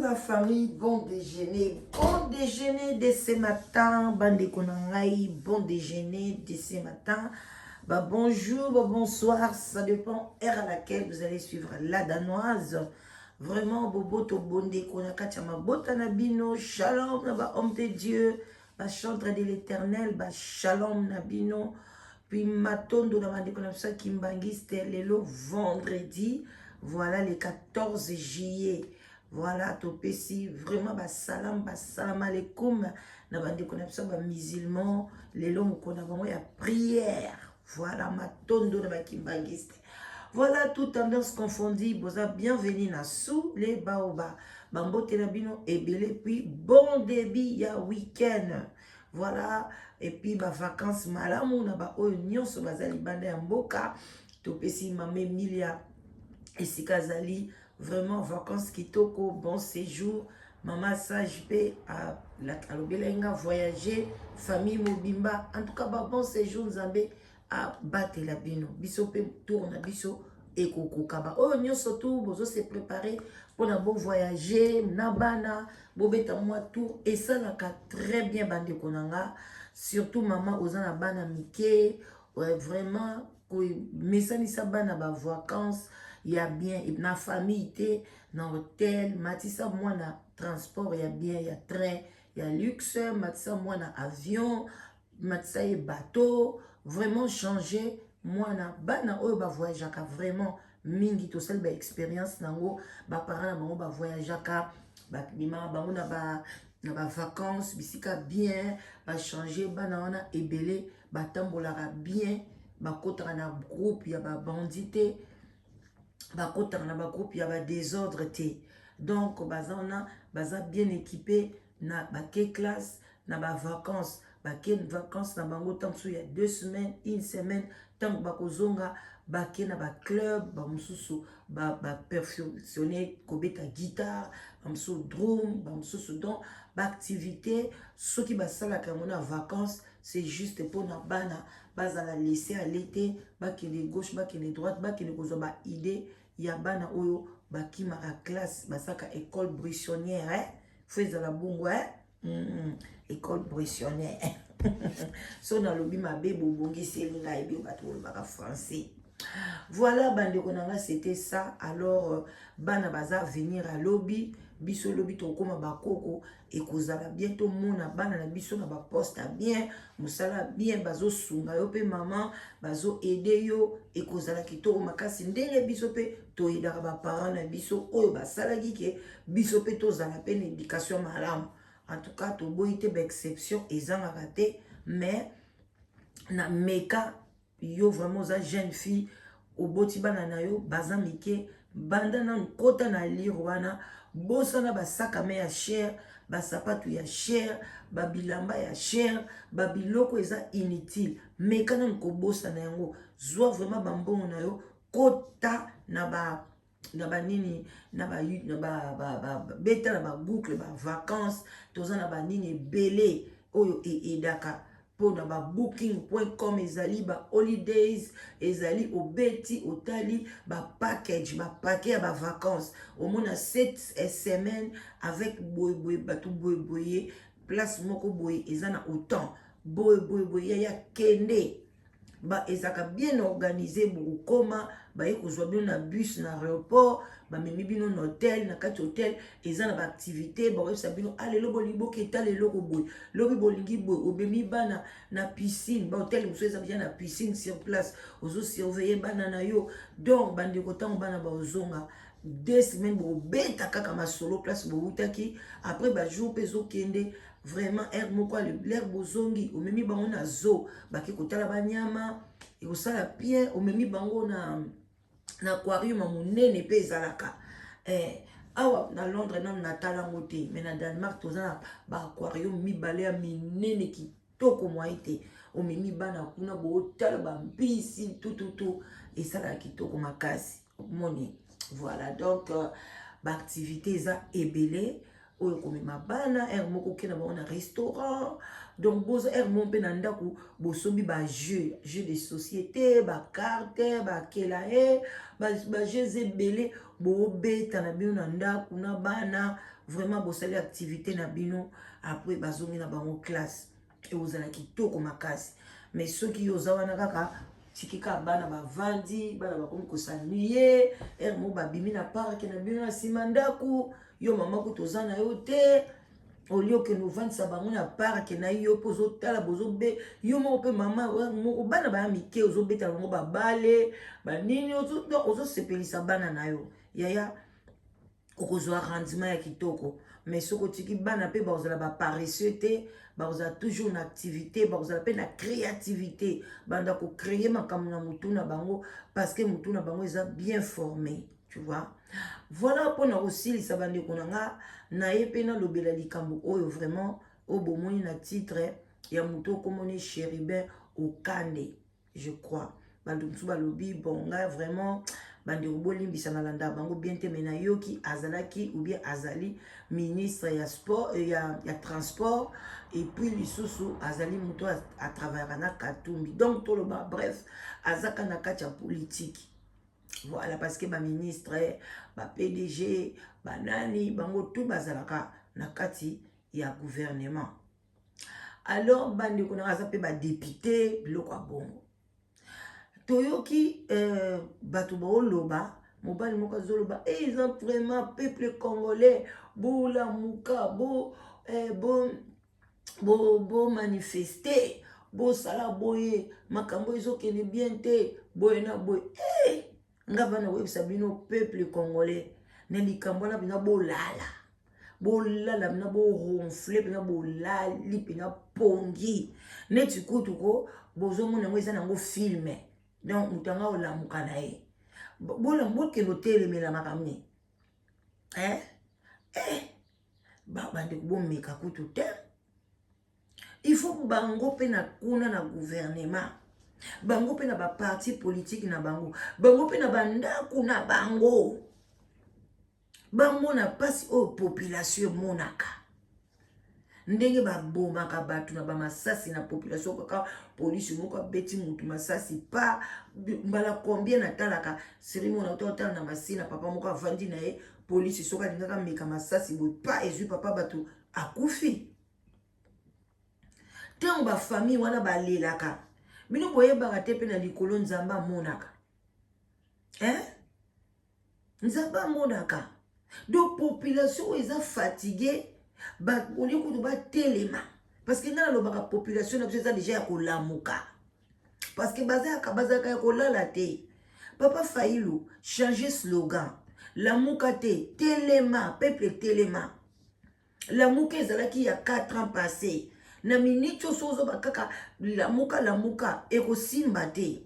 la famille, bon déjeuner de ce matin, bandeko na ngai, bon déjeuner de ce matin. Bah, bonjour, bah, bonsoir, ça dépend heure à laquelle vous allez suivre la danoise. Vraiment, boboto bondeko na kati ya mabota na bino, shalom na ba homme de Dieu, ba chantre de l'éternel, ba shalom na bino. Puis matondo na bandeko na biso ya kimbangiste lelo vendredi, voilà le 14 juillet. Voilà, topesi vraiment basalam basalam alaikum na bandeko na biso bamusulman lelo mokolo na bango ya prière. Voilà, matondo na bakimbangiste. Voilà, toute tendance confondue, boza bienvenue na sous les baobabs. Bambote na bino ebele, puis bon début ya week-end. Voilà, et puis ba vacances malamu na ba oyo nyonso baza libanda ya mboka. Topesi mama Emilia esika azali vraiment vacances kitoko, bon séjour. Mama Sage mpe alobelaki nga voyager famille mobimba. En tout cas, ba bon séjour, Nzambe abatela bino. Biso mpe tour na biso ekokoka. Ba oyo nyonso tu bozo se préparer mpona bovoyage na bana, bobeta mwa tour, esalaka très bien bandeko na nga, surtout mama oza na bana mike. Vraiment komesanisa bana bavacances ya bien na famille te, na hotel, matisa mwana transport ya bien, ya train ya luxe, matisa mwana avion, matisa ye bateau, vraiment changer mwana. Bana oyo bavoyageaka vraiment mingi, tosali baexpérience nango, baparent na bango bavoyageaka, babimaka bango na bavacances bisika bien, bachange bana wana ebele, batambolaka bien, bakotaka na groupe ya babandi te, bakotaka na bagroupe ya badésordre te. Donc baza wana, baza bien équipé na bake classe na bavacances, bake vacances na bango ntango mosusu ya 2 semaines, une semaine. Ntango bakozonga, bake na baclub, bamosusu baperfectionne kobeta guitare, bamosusu drum, bamosusu. Donc baactivité soki basalaka yango na vacances, c'est juste mpona bana bazala laisser aller te, bakende gauche, bakende droite, bakende kozwa baidée ya bana oyo bakimaka classe, basalaka école buissonnière, eh? Faut ezala bongo, eh? École buissonnière. So nalobi mabe, bobongiseli ngai bio bato bolobaka français. Voilà bandeko na nga, c'était ça. Alors bana baza venir alobi biso lobi tokóma bakoko, ekozala bien tomona bana na biso na baposte ya bien, mosala bien, bazosunga yo mpe mama bazoaider yo, ekozala kitoko makasi ndenge biso mpe toaidaka baparent na biso oyo basalaki ke biso mpe tozala mpe na éducation malamu. En tout cas, toboyi te, baexception ezangaka te, mais na meka yo vraiment oza jeune fille, oboti bana na yo baza mike, banda nanu kota na lire wana, bosana basakame ya cher, basapatu ya cher, babilamba ya cher, babiloko eza inutile. Meka nanu kobosana yango, zwa vraiment bambongo na yo, kota na banini, na ba, na ba, ba, ba, beta na bagoogle bavacances, toza na banini ebele oyo eaidaka mpona babooking.com, ezali ba holidays, ezali obeti otali bapackage, bapaquet ya bavacances, omona 7 semaine avec boyeboye, bato boyeboye, place moko boye eza na autant boye boye boye, yaya kende ba ezalaka bien organisé. Bokokoma, baye kozwa bino na bus na aéroport, bamemi bino na hotel. Na kati hotel eza na baactivité, bakoyebisa bino: a lelo bolingi boketala eloko boye, lobi bolingi boye. Obemi bana na piscine, bahotel mosusu eza déjà na piscine sur place, ozosurveille bana na yo. Donc bandeko, ntango bana bazonga 2 semaines, bobeta kaka masolo place bowutaki. Après bajour mpe ezokende vraiment aire moko, l'heure bozongi, omemi bango na zoo, bake kotala banyama, ekosala bien. Omemi bango na aquarium ya monene mpe ezalaka awa na Londres, nanu natala yango te, mais na Danemark toza na baaquarium mibale ya minene kitoko mwai te. Omemi bana kuna, bootala bambisi tututu, esalaka kitoko makasi, omoni. Voilà, donc baactivité eza ebele. Oyo komema bana heure moko oke na bango na restaurant. Donc boza heure moko mpe na ndako, bosombi bajeu, jeu de société, bacarte, bakela ye, bajeux ebele, bobeta na bino na ndako na bana. Vraiment bosali activité na bino, après bazongi na bango classe, ekozala kitoko makasi. Mais soki yo oza wana kaka, tiki kaka bana bavandi, bana bakomi kos'ennuyer. Heure moko babimi na parc na bino na nsima ndako, yo mama kutu oza na yo te. Olie okende ovandisa bango na parc na yo mpo ozotala, bozobe yo moko mpe mama moko, bana baya mike, ozobeta bango babale banini, ozosepelisa bana na yo. Yaya, okozwa rendement ya kitoko. Mais soki otiki bana mpe bakozala baparesseux te, bakozala toujours na activité, bakozala mpe na créativité, banda kocréer makambo na motu na bango, parce que motu na bango eza bien formé, tu vois. Voilà, mpona kosilisa, bandeko na nga, naye mpe nalobela likambo oyo vraiment oyo bomoni na titre ya motu okomoni Chérubin Okande, je crois. Bato mosusu balobi bon, ngai vraiment, bandeko bolimbisa, nalanda bango bien te, mais nayoki azalaki ou bien azali ministre ya sport, ya transport, et puis lisusu azali moto atravaillaka na Katumbi. Donc toloba, bref, azaka na kati ya politique. Voilà, parce que baministre, ba PDG, banani, bango tout bazalaka na kati ya gouvernement. Alors bandeko na, aza mpe badéputé, biloko ya bongo. Toyoki bato baoloba, mobali moko azoloba e eza vraiment peuple congolais, bolamuka, bo eh, bo bo bo manifeste, bosala boye, makambo ezokende bien te, boye na boye. Eh, nga bana koyebisa bino, peuple congolais, na likambo wana mpena bolala, bolala mpena, boronfler mpena, bolali mpena pongi neti kutu ko bozomona yango eza nango film. Donc moto anga olamuka na ye, bokende otelemela makambo nini, eh? Eh, bandeko, bomeka kutu te. Il faut bango mpe na kuna na gouvernement, bango mpe na baparti politique na bango, bango mpe na bandako na bango, bamona mpasi oyo population emonaka, ndenge babomaka bato na bamasasi na population. Kaka polisi moko abeti mutu masasi pa mbala combien. Natalaka série moko, nauta otala na Masina, papa moko avandi na ye, polisi soki alingaka meka masasi boye, pa ezwi papa bato, akufi. Ntango bafamille wana balelaka, bino boyebaka te mpe na likolo Nzambe amonaka, eh? Nzambe amonaka. Donc population oyo eza fatigue, olie kutu batelema, parce que ngai nalobaka population na biso eza déjà ya kolamuka, parce que bazalaka ya kolala te. Papa Fayulu, change slogan: lamuka te, telema, peuple telema. Lamuka ezalaki ya 4 ans passé. Na miniti oso ozoba kaka lamuka, lamuka ekosimba te.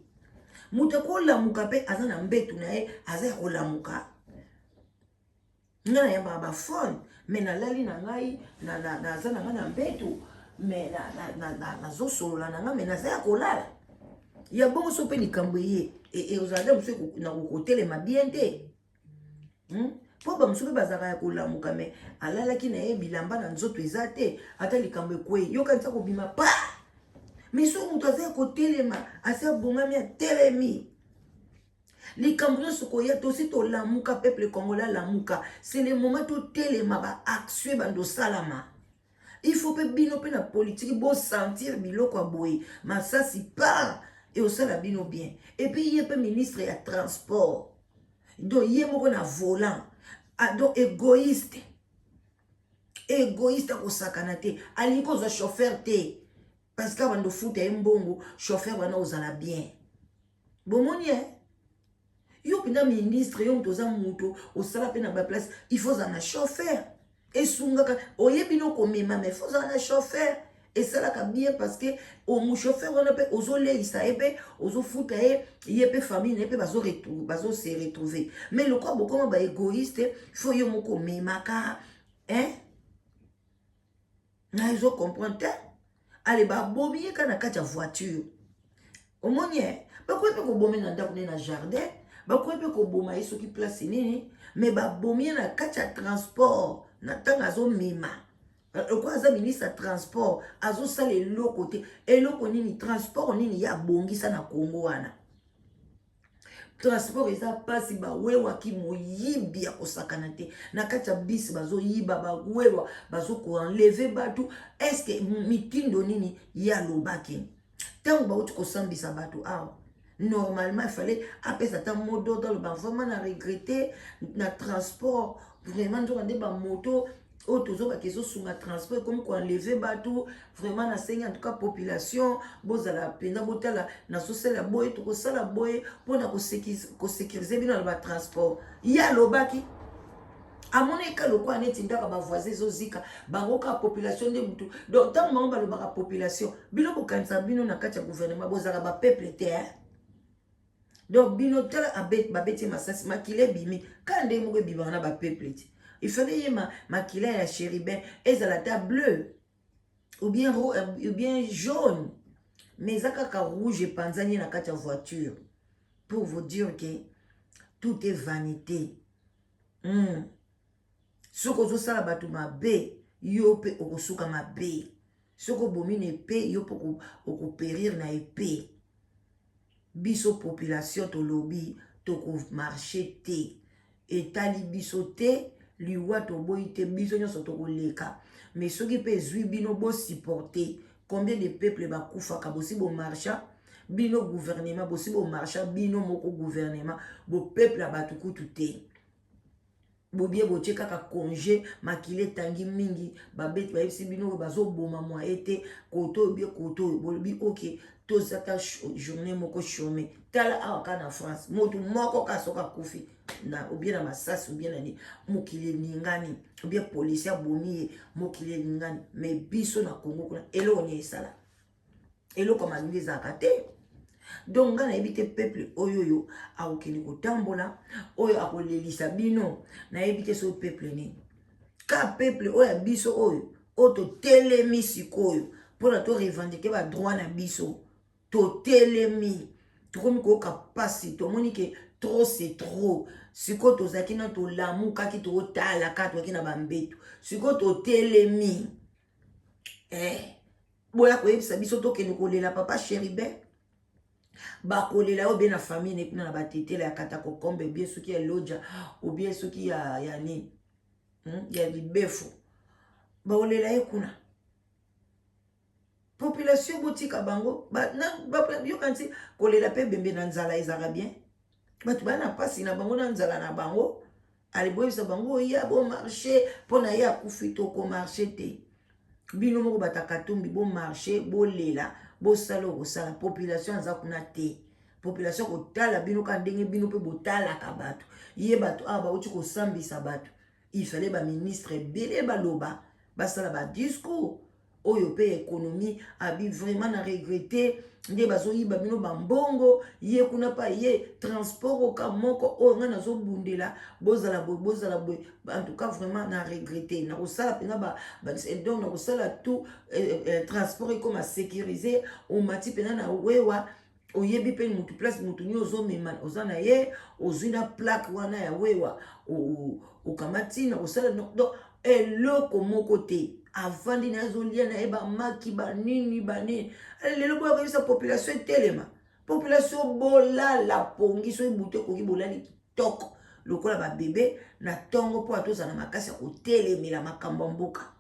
Moto akolamuka mpe aza na mbetu na ye, aza ya kolamuka. Ngai nayambaka baphone, mais nalali na ngai, naza na ngai na mbetu, mais nazosolola na ngai, mais naza ya kolala ya bongo. So mpe likambo eye, ozala te mosu na kotelema bien te, Mpo bamosusu mpe bazalaka ya kolamuka, mais alalaki na ye, bilamba na nzoto eza te, ata likambo ekwei, yokanisa kobima pa. Mais so moto aza ya kotelema, asi abongami, atelemi, likambo nyonso koya. Tosi tolamuka, peuple congolais alamuka, c'est le moment totelema, baaction ebanda osalama. Il faut mpe bino mpe na politike bosentir biloko ya boye, masasi par eosala bino bien. Et puis ye mpe ministre ya transport, donc ye moko na volant, ah, donc égoïste, égoïste akosakana te. Alingi kozwa chauffeur te, parce que abanda ofuta ye mbongo, chauffeur wana ozala bien. Bomoni e yo mpenza ministre, yo moto oza moto osala mpe na baplace, il faut ozala na chauffeur, esungaka. Oyebi no komema, mais faut ozala na chauffeur, esalaka bien, parce que chauffeur wana mpe ozoleisa ye, mpe ozofuta ye, ye mpe famille na ye mpe bazose retrouver. Mais lokwa bokoma baégoïste, faut yo moko omemaka, hein? Na ezocomprendre te. Ale babomi ye kaka na kati ya voiture. Omoni e bakoki mpe koboma ye na ndako ne, na jardin, bakoki mpe koboma ye soki place nini, mais babomi ye na kati ya transport. Na ntango azomema lokola aza ministre ya transport, azosala eloko te. Eloko nini? Transport nini ye abongisa na Congo wana? Transport eza mpasi, bawewaki moyibi ya kosakana te. Na kati ya bisi bazoyiba, bawewa bazokoenlever bato. Est-ce mitindo nini ye alobaki ntango bauti kosambisa bato awa? Normalement il fallait apesa ata mot d'ordre, aloba: "Vraiment na regretter na transport, vraiment nzoka nde bamoto oyo tozobaka ezosunga transport ekomi koenlever bato. Vraiment nasengi, en tout cas population, bozala mpenza, botala, nazosala boye, tokosala boye mpona kosécuriser bino na batransport." Ye alobaki, amoni eka lokola neti ndako bavoisin ezozika, bango kaka population nde mutu. Donc ntango bango balobaka population, bino bokanisa bino na kati ya gouvernement bozalaka bapeuple te, eh? Donc bino tala, babeti masasi, makila ebimi kaka ndenge moko ebimaka na bapeuple te. Il fallait ye makila ya Chérubin ezala ata bleu ou bien jaune, mais eza kaka rouge, epanzani na kati ya voiture, pour vous dire que tout est vanité. Soki ozosala bato mabe, yo mpe okosuka mabe. Soki obomi na épée, yo mpe okopérir na épée. Biso population tolobi tokomarcher te, etali biso te. Liwa toboyi te, biso nyonso tokoleka, mais soki mpe ezwi bino, bosupporter. Combien de peuple bakufaka? Bosi bomarcha, bino gouvernement, bosi bomarcha bino moko gouvernement, bopeuple ya bato kutu te. Bobie botie kaka congé, makili etangi mingi, babeti, bayebisi bino oyo bazoboma mwaye te, koto oyo bie koto oyo, bolobi ok, tozata journée moko chômé. Tala awa kaka na France, motu moko kaka soki akufi na obie na masasi, obie na nini, mokili eningani, obie policier abomi ye, mokili eningani. Mais biso na Congo kuna, eloko nini esala? Eloko ya malingi ezalaka te. Donc ngai nayebi te peuple oyo oyo akokende kotambola, oyo akolelisa bino. Nayebi te soki peuple nini ka peuple oyo ya biso, oyo oyo totelemi sikoyo mpona torevendiquer badroit na biso. Totelemi, tokomi koyoka mpasi, tomoni ke trop c'est trop. Sikoyo tozalaki na tolamukaki, totalaka, toyaki na bambeto, sikoyo totelemi. Boya koyebisa biso tokende kolela papa Chérubin, bakolela oyo be na famille ne kuna na batetela ya katakokombe, obie soki ya loja, obie soki ya nini, Ya libefu, bakolela ye kuna. Population, botika bango. Yoka nti kolela mpe bembe na nzala ezalaka bien. Bato baa na mpasi na bango, na nzala na bango. Ale, boyebisa bango oya bomarcher mpo na ye akufi. Tokomarcher te. Bino moko bato Katumbi, bomarcher, bolela, bosala okosala. Population aza kuna te. Population kotala bino kaka ndenge bino mpe botalaka bato. Ye bato awa bauti kosambisa bato, il fallait baministre ebele baloba, basala badiscours oyo mpe économie abi: "Vraiment na regretter nde bazoyiba bino bambongo." Ye kuna mpa ye transport oka moko oyo ngai nazobundela, bozala boye, bozala boye. En tout cas vraiment na regretter, nakosala mpena, donc nakosala tout transport ekoma sécurisé. Omati mpena na wewa, oyebi mpe mutu place, mutu nini ozomema, oza na ye, ozwi na plaque wana ya wewa, okamati na kosala. Donc eloko moko te, avandi na ye, azolia na ye bamaki banini banini. Lelo boya koyebisa population etelema. Population, bolala pongi. Soki butu ekoki, bolali kitoko lokola babebe na ntongo, mpo tozala na makasi ya kotelemela makambo ya mboka,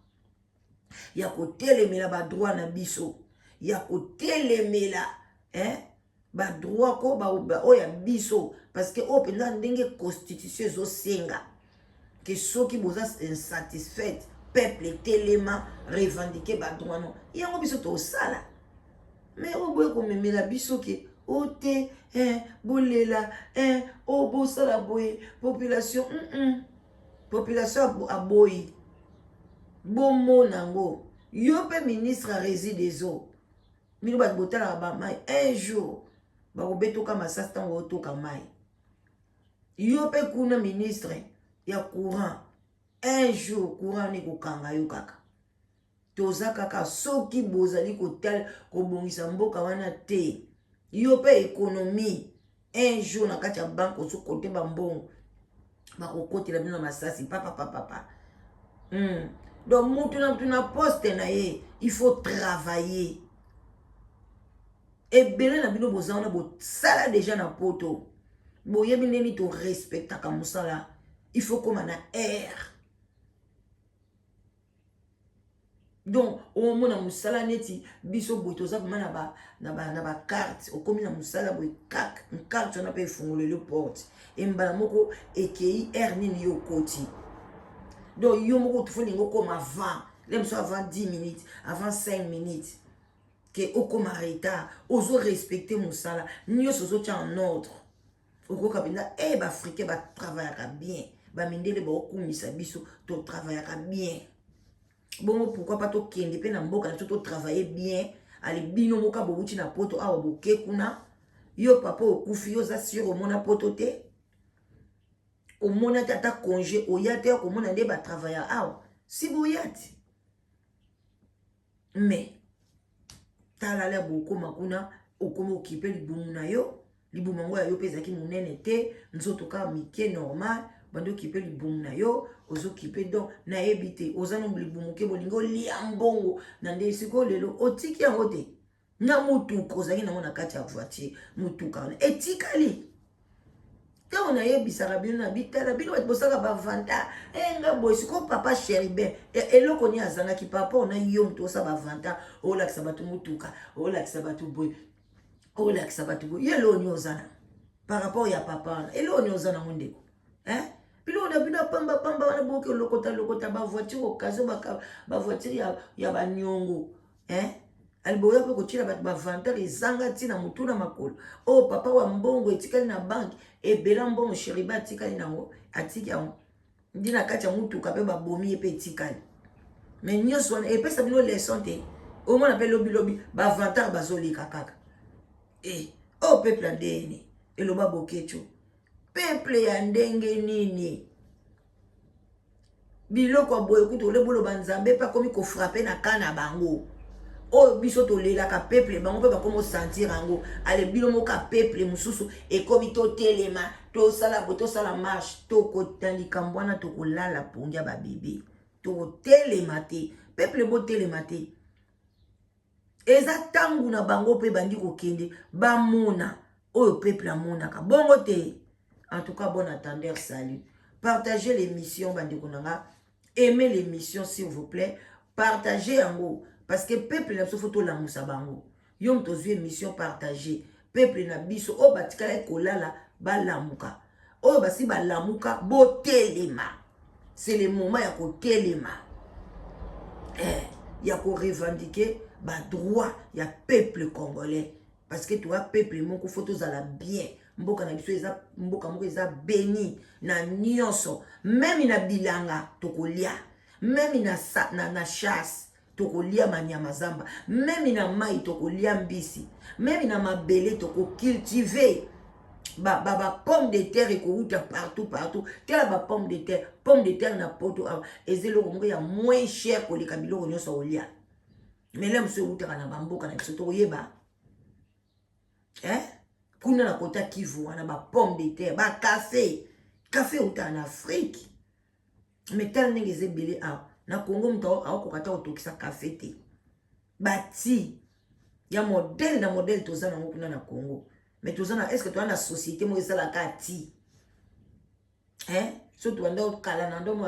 ya kotelemela badroit na biso, ya kotelemela, eh? Badroit ko oyo ya biso, parce que oyo mpenza ndenge constitution ezosenga ke soki boza insatisfaite, peuple etelema, revendiquer badroit no. Yango biso tosala. Mais oyo boye komemela biso ke o te, bolela, oyo bosala boye, population, Population aboyi. Bomona yango. Yo mpe ministre ya Régideso, bino bato botalaka bamai, un jour bakobetoka masasi ntango otoka mai. Yo mpe kuna ministre ya courant, un jour courant wana ekokanga yo kaka. Toza kaka soki bozali kotala kobongisa mboka wana te. Yo mpe économie, un jour na kati ya banque ozokote bambongo, bakokotela bino na masasi papapapapa. Donc mutu na mutu na poste na ye, il faut travailler. Ebele na bino boza wana, bosala deja na poto, boyebi ndeni torespectaka mosala. Il faut koma na aire. Donc omona mosala neti biso boye, toza vraimen na bacarte. Okomi na mosala boye, kak carte wana mpe efungoleli porte, embala moko ekei aire nini yo okoti. Donc yo moko tofo lingi okoma avant le mosu, avant 10 minutes, avant 5 minutes, ke okoma retard. Ozorespecte mosala nyonso, ozotia en ordre. Okoka mpenza e baafricain batravaillaka bien, bamindele baokumisa biso, totravaillaka bien. Bongo pourquoi pas tokende mpe na mboka na biso, totravaille bien? Ale, bino moka bowuti na poto awa, boke kuna. Yo papa okufi, yo oza sur omona poto te, omona te ata congé oya te, okomona nde batravailla awa. Si boya te, mais tala le bokóma kuna, okómi okipe libumu na yo. Libumu yango ya yo mpe ezalaki monene te, nzoto kaka mike, normal. Bandi okipe libumu na yo, ozokipe. Donc nayebi te, oza no libumu ke bolingi olia mbongo na nde. Sikoyo lelo otiki yango te na motuka ozalaki nango na kati ya voiture, motuka wana etikali. Ntango nayebisaka bino na bitala bino, bato bosalaka bavanta enga boye. Sikoyo papa Cherubin, eloko nini azangaki? Papa ona yo moto osala bavanta, olakisa bato motuka, olakisa bato boye, olakisa bato boye. Ye eloko nini oza na par rapport ya papa wana? Eloko nini oza nango, ndeko? Biloko na bino pambapamba wana, boki olokota lokota bavoiture occasion, bavoiture ya baniongo. Aliboya mpe kotiela bato bavantard ezanga ntina, motu na makolo. Oyo papa wa mbongo etikali na banke ebela, mbongo Cherubin atikali nango, atiki yango ndi na kati ya motuka mpe babomi ye mpe etikali. Mais nyonso wana epesa bino leçon te. Omona mpe lobilobi bavantard bazoleka kaka. E oyo peuple ya ndenge eloba Bokeco, peuple ya ndenge nini? Biloko ya boye kutu ole boloba Nzambe mpe akomi kofrapper na ka na bango. Oyo biso tolelaka peuple, bango mpe bakomi osentir yango. Ale, bino moka peuple mosusu ekomi totelema, tosala boye, tosala marche, tokota likambo wana, tokolala pongi ya babebe. Tokotelema te, peuple botelema te. Eza ntango na bango mpe bandi kokende, bamona oyo peuple amonaka bongo te. En tout cas, bon attendeur, salut. Partagez l'émission, bandeko na nga. Aimez l'émission, s'il vous plaît. Partagez yango, parce que peuple na biso, faut tolamusa bango. Yo moto ozwi émission, partage. Peuple na biso oyo batikala kolala, balamuka. Oyo basi balamuka, botelema. C'est le moment ya kotelema, ya korevendiquer badroit ya peuple congolais, parce que toya peuple moko, faut tozala bien. Mboka na biso eza mboka moko eza béni na nyonso. Même na bilanga tokolia, même na chasse tokolia manyama zamba, même na mai tokolia mbisi, même na mabele tokocultive bapomme de terre ekowuta partout partout. Tala bapomme de terre, pomme de terre na poto awa eza eloko moko ya moins cher koleka biloko nyonso olia. Mais le mosusu ewutaka na bamboka na biso, tokoyeba, eh? Kuna na kota Kivu wana, bapomme de terre, bacafé, café eutaka na Afrique. Mais tala ndenge eza ebele awa na Congo, moto aokoka ta kotokisa café te. Bati ya modèle na modèle toza nango kuna na Congo, mais toza na, est ce que toza na société moko esalaka ti, hein? So tobanda okala na ndomo,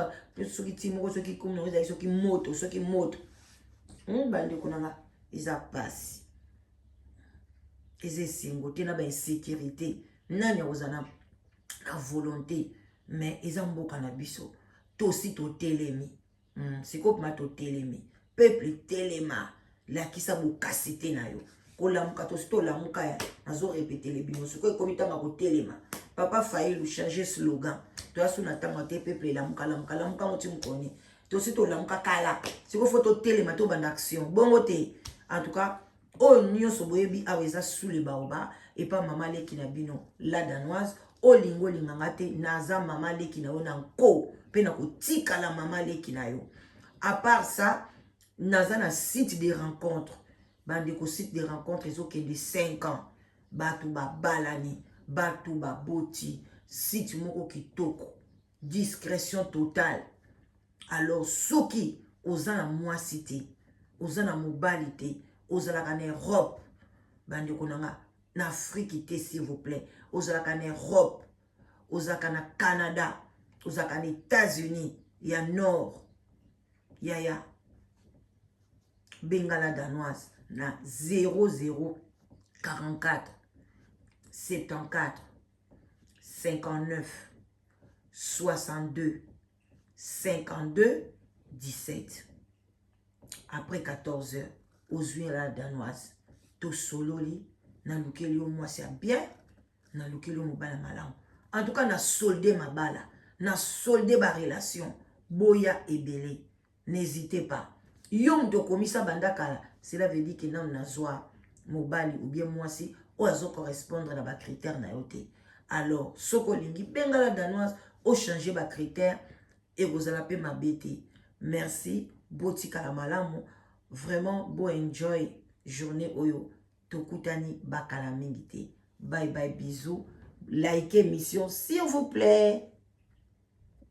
soki ti moko, soki komi nango ezali soki moto, soki moto. Bandeko nanga, eza pasi, eza esengo te na bainsécurité. Nani akozala na volonté? Mais eza mboka na biso, tosi totelemi. Sikoyo mpema totelemi. Peuple, telema, lakisa bokasi te na yo. Kolamuka, tosi tolamuka. Ya nazorepetele bino, sikoyo ekomi ntango ya kotelema. Papa Fayulu, change slogan. Toya so na ntango te. Peuple, elamuka, lamuka, lamuka ngo ti mokoni. Tosi tolamuka kala, sikoyo faut totelema, tobanda action. Bongo te? En tout cas, oyo nyonso boyebi awa eza sous le baobab, epa mama leki na bino la Danoise. Olingi olinganga te, naza mama leki na yo na nko mpe na kotikala mama leki na yo. À part ça, naza na site de rencontre. Bandeko, site de rencontre ezokende 5 ans. Bato babalani, bato baboti. Site moko kitoko, discrétion totale. Alors soki oza na mwasi te, oza na mobali te, ozalaka na Europe, bandeko na nga, na Afrique te, s'il vous plaît, ozalaka na Europe, ozalaka na Canada, ozalaka na États-Unis ya nord, yaya, benga La Danoise na 0044 74 59 62 52 17. Après 14 heures, ozwi La Danoise, tosololi, nalukeli yo mwasi ya bien, nalukeli yo mobali ya malamu. En tout cas, na solde mabala, na solde barelation, boya ebele, n'hésitez pas. Yo moto okomisa banda kala, cela veut dire que nano nazwa mobali ou bien mwasi oyo azocorrespondre na bacritère na yo te. Alors soki olingi, benga La Danoise, ochange bacritère, ekozala mpe mabe te. Merci, botikala malamu, vraiment bo enjoy journée oyo. Tokutani bakala mingi te. Bye bye, bisous, like émission, s'il vous plaît.